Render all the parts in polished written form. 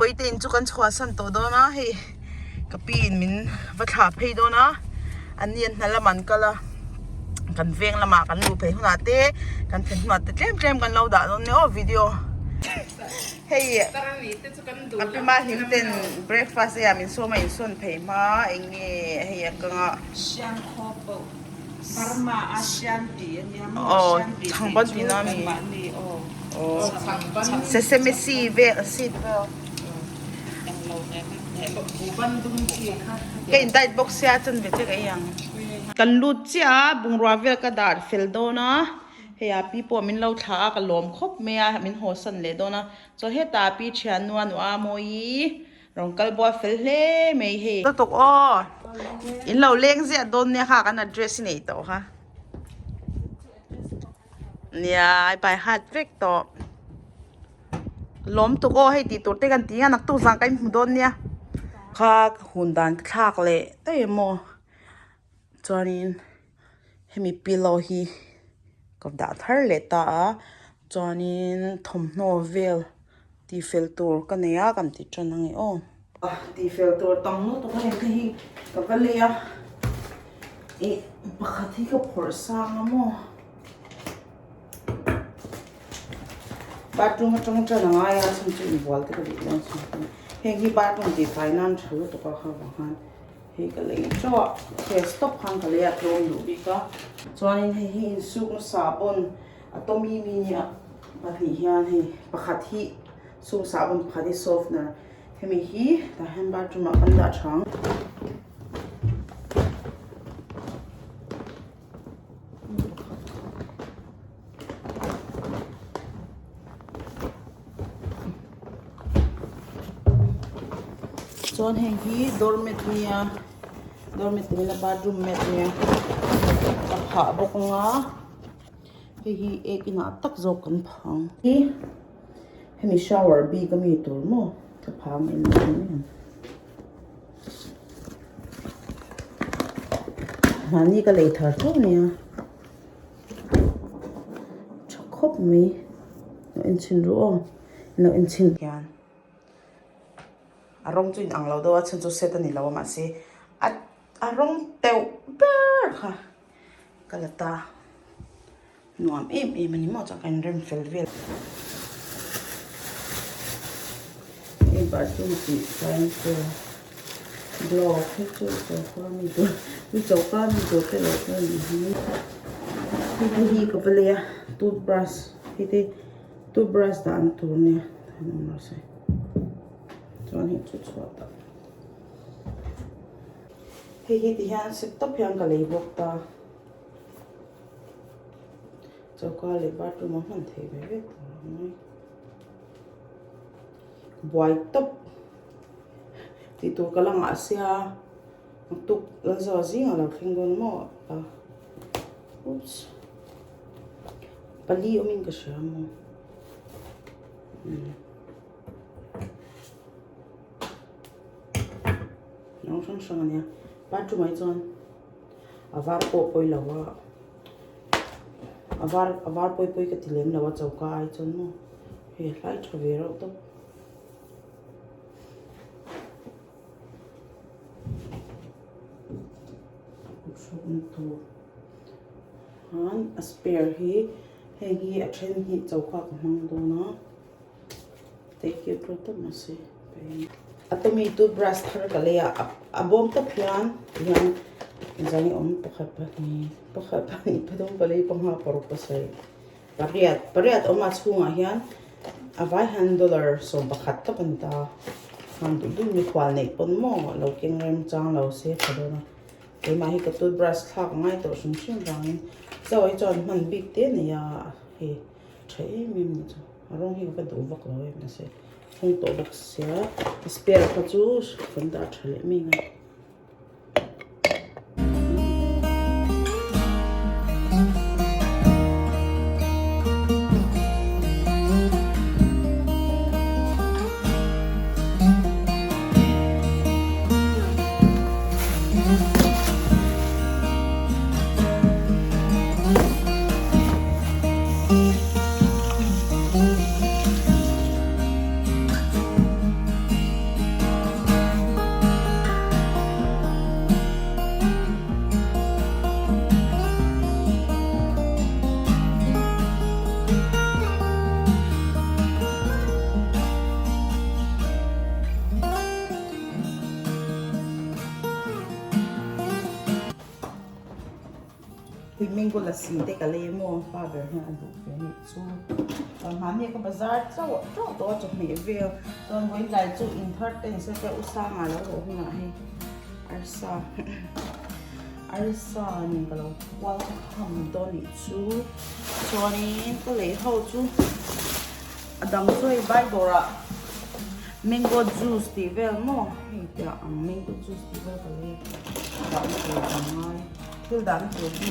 Mambawite in chu kan chhuahsan tawh dawn a hei ka pi in min va thlah phei dawn a an ni an hna lamah an kal a kan veng lamah kan luh phei hunah te kan thlen hunah te tlem tlem kan lo dah dawn nia aw video hei ka pi mahlim ten breakfast eiah min sawm a insawn phei hma eng nge hei a kanga. Burma a Shanti a nia maw? Aw, Shanti tih chhangban chu tihna a mi? kanmahni aw. Aw, Chhangban. Sesame seed vel seed vel. Englo nen a buhban dum chi kha. Ka in diet bawk sia chan ve che ka ei ang. Kan lut chiah a, bungrua vel ka dar fel dawn a, hei a pi pawh min lo thlah a ka lawm khawp mai a, min haw san leh dawn a, chuan hetah pi thiannu a nuah a mawi. Rawn kal buai fel hle mai hei. Lutuk aw. In lo leng ziah dawn nia kha kan address i neih tawh kha. Nia i by heart vek tawh. Lawm tuk aw hei tih tur te kan ti a naktuk zan ka inhmu dawn nia. Kha ka hun dan ka thlak leh daih emaw chuanin hemi pillow hi ka dah thar leh ta a chuanin thawmhnaw vel tihfel tur ka nei a kan ti tan ange aw. Tihfel tur tam lutuk a heng te hi ka va lei a ih pakhat hi ka phawrh sang a maw bathroom atang tan a ngai a chhan chu inbual te ka duh dawn si heng hi bathroom tihfai nan tha lutuk a kha vang khan. Hei ka lei teuh a, he stop khan ka lei a tlawm duh bik a. Chuanin hei hi insukna sahbawn a tawmi mi nia pahnih hian hei pakhat hi suk sahbawn pakhat hi softener hemi hi tah hian bathroom ah kan dah tha ang. Chuan heng hi doormat nia doormat ti ila bathroom mat nia ka phah bawk anga hei hi ek inah tak zawk kan phah ang hi hemi shower bik ami tur maw ka phah ang em em. Mahni ka lei thar tho ania tha khawp mai lo en chhin ru aw lo en chhin hian a rawng chu in ang lo deuh a chhan chu set a ni lo a mahse a a rawng teuh ber kha ka la ta. Nuam em em a ni maw chuan ka inrem fel vel. Hei bathroom tih chuan chu glove hi chu choka mi tur chu choka mi tur te lo chu a nih hi. Hei te hi ka va lei a toothbrush hei te toothbrush dah na tur ania tah hian awm rawh se chuan hei chu chhuat ah hei hi ti hian set tawp hian ka lei bawk ta. Choka leh bathroom a hman theih ve ve tur ang mai. Buai tawp tih tur ka la ngah sia naktuk Lalzawh zingah lo thleng dawn maw a oops pali awmin ka hria maw umm rawng hrang hrang a nia bathroom ah hi chuan. A var pawh pawi lo a a var a var pawi pawi ka ti lem lo a choka ai chuan maw hei a hlai tha ve reuh tawp. Kut hrukna tur khan a spare hi heng hi a then hi choka ka hmang dawn a. Take it reuh tawp mahse Atomy toothbrush thar ka lei a a bawm tawp hian tihian zai awm pakhat pahnih pakhat pahnih pathum pali panga paruk pasarih pariat pariat awm a chhungah hian a vai hian dollar 11 tawp a ni ta khan duh duh mikhual neih pawn maw lo keng rem chang lo se tha dawn a keimah hi ka toothbrush thlak a ngai tawh hrim hrim vangin chaw hi chuan hman bik te a nei a hei. Tha em em ni chu a rawng hi ka va duh vak lo em mahse hawng tawh bawk sia spare kha chu kan dah tha leh mai ang a. Hei mango lassi te ka lei maw pa ber hian a duh ve anih chu. Chuan mahni ka bazar chauh chauh tawh a chawhmeh vel. Chuan vawiin chu in thar te in sawi te u Sanga lo haw hunah hei arsa arsa nen ka lo kual tham dawn anih chu. Chuanin ka lei ho chu a dang chu hei bai dawrah mango juice tih vel maw hei tiah ang mango juice tih vel ka lei dahna tur ka ngai thil dahna tur hi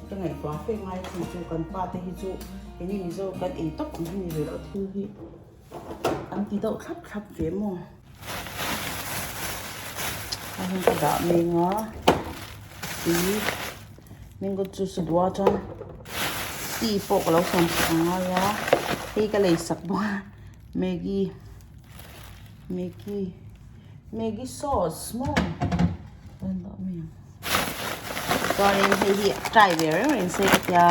ka ngaihtuah fe ngai thung chu kan pa te hi chu keini mizo kan ei tawp ang hi ni ve loh thil hi an ti deuh thlap thlap ve maw. A hung ka dah meng a tui mango juice a duh a chuan tea pawh ka lo siam sak ang ngai a hei ka lei sak bawk a maggi maggi maggi sauce maw ka han dah mai ang chuanin hei hi try ve reng reng se ka tia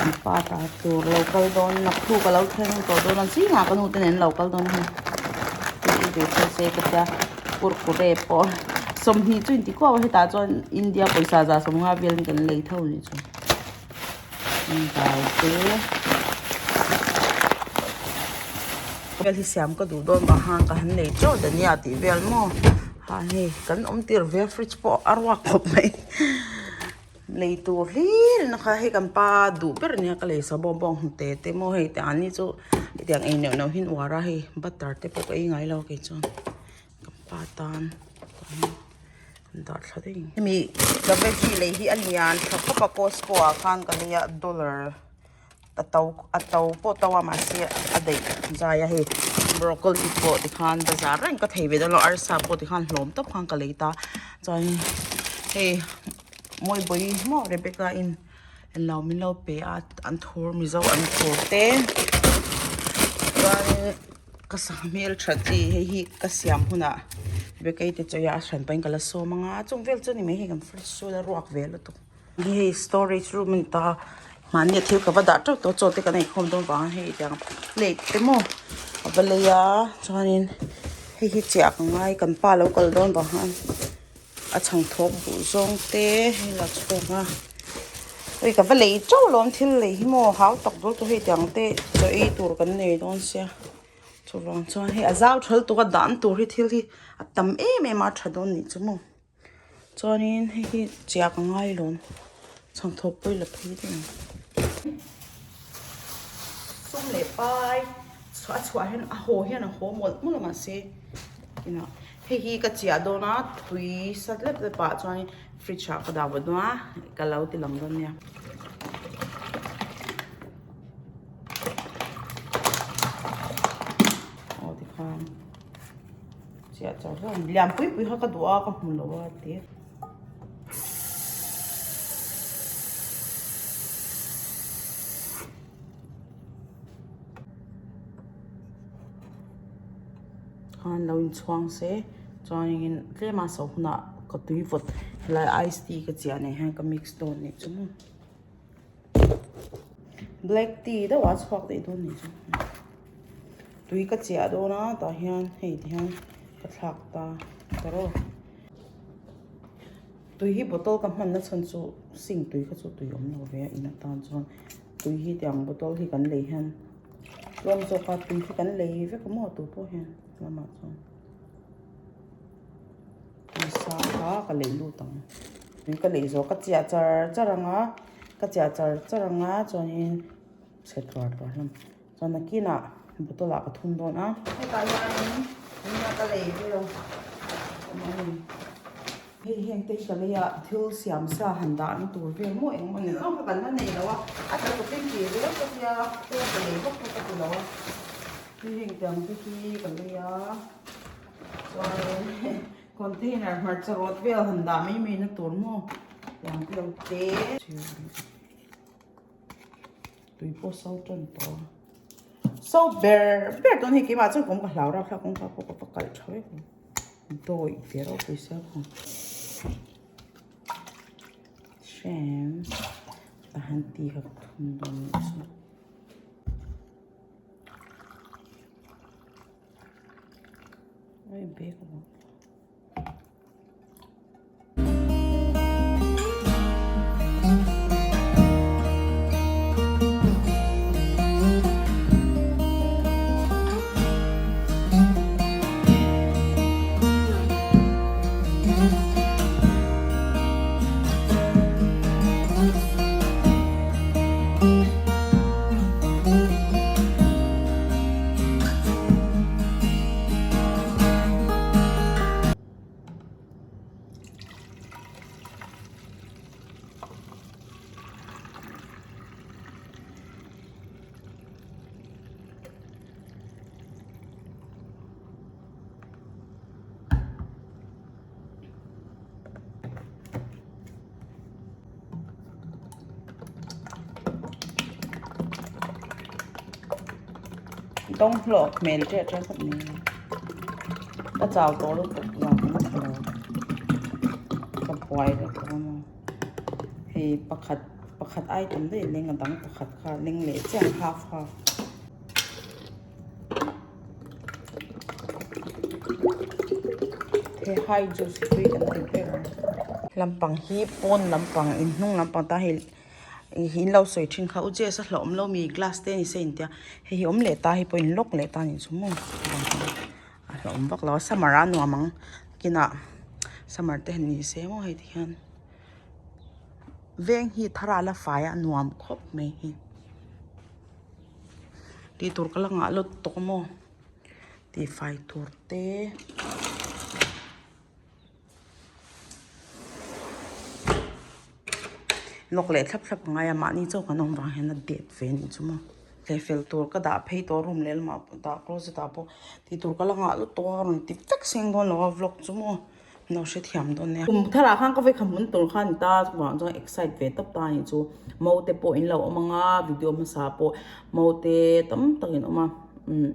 an pa ta tur lo kal dawn naktuk a lo thleng tawh dawn a zingah ka nu te nen an lo kal dawn a hei tui ve phei se ka tia kurkure pawh sawmhnih chu inti kuau a hetah chuan India pawisa za sawmnga velin kan lei tho anih chu dal te vel hi siam ka duh dawn vang khan ka han nei teuh dania tih vel maw. Ha hei kan awm tir ve a fridge pawh a ruak khawp mai lei tur hlir in a kha hei kan pa duh ber ania ka lei sa bawng bawng hnute te maw hei te an ni chu hetiang ei neuh neuh hi an uar a hei butter te pawh ka ei ngai lo kei chuan kan pa tan kan dah thla daih ang hemi ka veggie lei hi a lian tha khawp a costco ah khan ka lei a dollar. A to a to pawh to a mahse a daih zai a hei broccoli pawh tikhan bazar reng ka thei ve dawn lo arsa pawh tikhan hlawm tawp khan ka lei ta chuan hei mawibawi maw Rebecca in englo min lo pe a an thur mizo an thur te chuan ka sangha hmel that chi hei hi ka siam hunah Rebecca i te chawi a a hran pahin ka la sawm anga chung vel chu a ni mai hei kan fridge chu a la ruak ve lutuk. Hei hei storage room a ni ta a mahni a thil ka va dah teuh tawh a chaw te kan inkhawm dawn vang a hei tiang plate te maw a va lei a chuanin hei hi chiah ka ngai kan pa lo kal dawn vang khan a chhang thawk duh zawng te hei la chhuak a hei ka va lei teuh alawm thil lei hi maw hau tak dawl tawh hei tiang te chaw ei tur kan nei dawn sia chuvang chuan hei a zau tha lutuk a dan tur hi thil hi a tam em em a a tha dawn nih chu maw. Chuanin hei hi chiah ka ngai lawm chhangthawp pawh i la phei daih ang. Sum leh pai a chhuah hian a haw hian a haw mawlh mawlh a mahse inah hei hi ka chiah dawn a tui sat lep lep ah chuanin fridge ah ka dah vawt dawn a ka lo ti lang dawn nia. Aw tikhan. Chiah char hlawm lian pui pui kha ka duh a ka hmu lo a ti. Khan lo inchhuang se chuanin tlem a so hunah ka tui vawt helai ice tea ka chiah nei hian ka mix dawn nih chu maw. Black tea deuh a chhuak daih dawn nih chu. Tui ka chiah dawn a tah hian hei ti hian ka thlak ta tawrh aw. Tui hi bottle ka hman na chhan chu sink tui kha chu tui awm lo ve a in atan chuan tui hi tiang bottle hi kan lei hian tlawm zawk a tui hi kan lei vek a maw tu pawh hian lamah chuan. Nasa kha ka lei lut ang tui ka lei zawh ka chiah char char ang a ka chiah char char ang a chuanin chhe tluar tluar hlawm chuan nakinah bottle ah ka thun dawn a. Hetah hianin nia ka lei vel awm a ni hei heng te hi ka lei a thil siam sa han dah na tur vel maw engemaw ni zawng kha kan la nei lo a a tel ka tlem ve zel ka tia pawh ka lei vak pawh ka ti lo a hei heng te ang te hi ka lei a. Chuanin container hmarcha rawt vel han dah mai mai na tur maw tiang te lo te tui pawh so tan tawh a so ber ber dawn hei keimah chuan kawm ka hlau rap thlak kawngka pawh ka va kalh tha vek ang dawi ve ropui sia kha hrem tahan ti kha ka thun dawn nih chu. Tawng hlawk hmel ṭeh ṭeh khawp mai. Ka chau tawh lutuk zan ka hmu lo. Ka buai vek tawh a maw. Hei pakhat pakhat item daih leng a dang pakhat kha leng leh chiah ang half half. He hai juice hi tui kan ti ber a. Lampang hi pawn lampang inhnung lampang tan hei ih in lo sawi thin kha u chess a hlauhawm lo mi glass te ni se intia hei hi awm leh ta hei pawh in lock leh ta a nih chu maw a hlauhawm vak lo a summer a nuam ang kinah summer te han ni se maw hei ti hian veng hi thar a la fai a nuam khawp mai hi. Tih tur ka la ngah lawt tawk a maw tih fai tur te lawk leh thlap thlap a ngai a mahni chaw kan awm vang hian a det ve a nih chu maw leh fel tur ka dah phei tawh room leh lamah pawh dah closet ah pawh tih tur ka la ngah lawt tawk a rawn ti vek seng dawn lo a vlog chu maw. No hrethiam dawn nia. Kum tharah khan ka vekha hmun tur kha ni ta chuvang chuan excite ve tawp ta a nih chu. Mo te pawh in lo awm anga video hmasa pawh mo te tam tak in awm a umm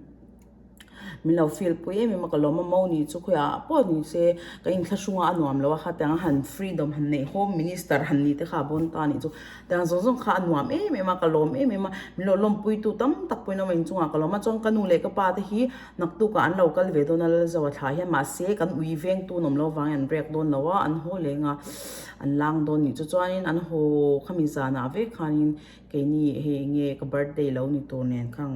min lo feel pui em em a ka lawm a mo nih chu khawiah pawh ni se ka inthlahrung a a nuam lo a khatiang a han freedom han neih home minister han ni te kha a bawn ta a nih chu. Tiang zawng zawng kha a nuam em em a ka lawm em em a min lo lawmpui tu tam tak pawhin awm a inchungah ka lawm a chuan ka nu leh ka pa te hi Naktukah an lo kal ve dawn a Lalzo a thlah hian mahse kan ui veng tun awm lo vangin an rek dawn lo a, an haw leng a, an lang dawn nih chu chuanin an haw khami zanah vek khanin keini hei enge ka birthday lo ni tur nen khang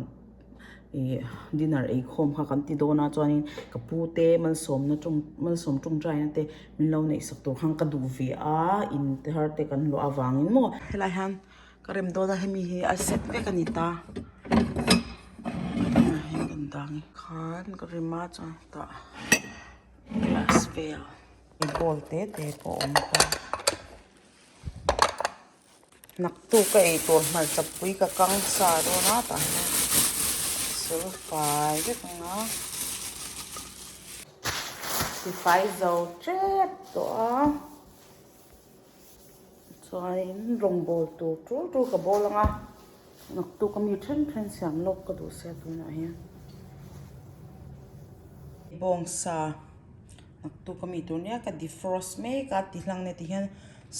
ih dinner ei khawm kha kan ti dawn a chuanin ka pu te malsawmna tawng malsawm tawngtaina te min lo neih sak tur khan ka duh ve a in te har te kan luah avangin maw. Helai hian. Ka rem dawn a hemi hi a set vek a ni ta tunah hian kan dang khan ka rem a chuan tah glass vel bowl te te pawh a awm bawk a naktuk ka ei tur hmarcha pui ka kang sa dawn a tah hian sil fai vek ang a tifai zo tep tawh a. Chuanin rawngbawl tur tul tul ka bawl ang a, naktuk a mi then then siam lawk ka duh sia tunah hian. Bawngsa naktuk a mi tur nia ka defrost mek a ti hlang nia ti hian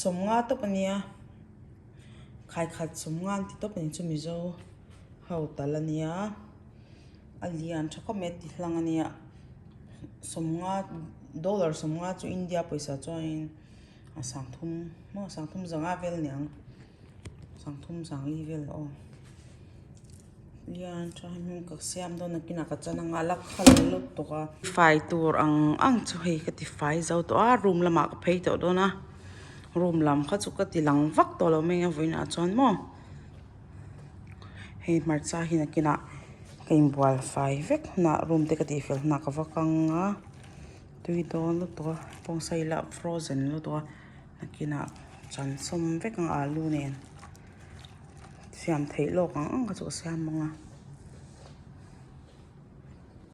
sawmnga tawp a nia khaikhat sawmnga an ti tawp a ni chu mizo ho tal a nia a lian tha khawp mai a ti hlang a nia sawmnga dollar sawmnga chu India pawisa chuanin. A sangthum maw sangthum zanga vel aniang sangthum sangli vel aw lian tha hemi ka siam dawn a kinah ka chan anga la khal lutuk a fai tur ang ang chu hei ka ti fai zo tawh a room lamah ka phei tawh dawn a room lam kha chu ka ti lang vak tawh lo mai a vawiinah chuan maw hei hmarcha hi nakinah ka inbual fai vek hunah room te ka tihfel hunah ka va kang a. Tui dawn lutuk a pawngsa ila frozen lutuk a nakinah chan sawm vek ang alu nen siam theih lawk ang ang kha chu ka siam bawk a.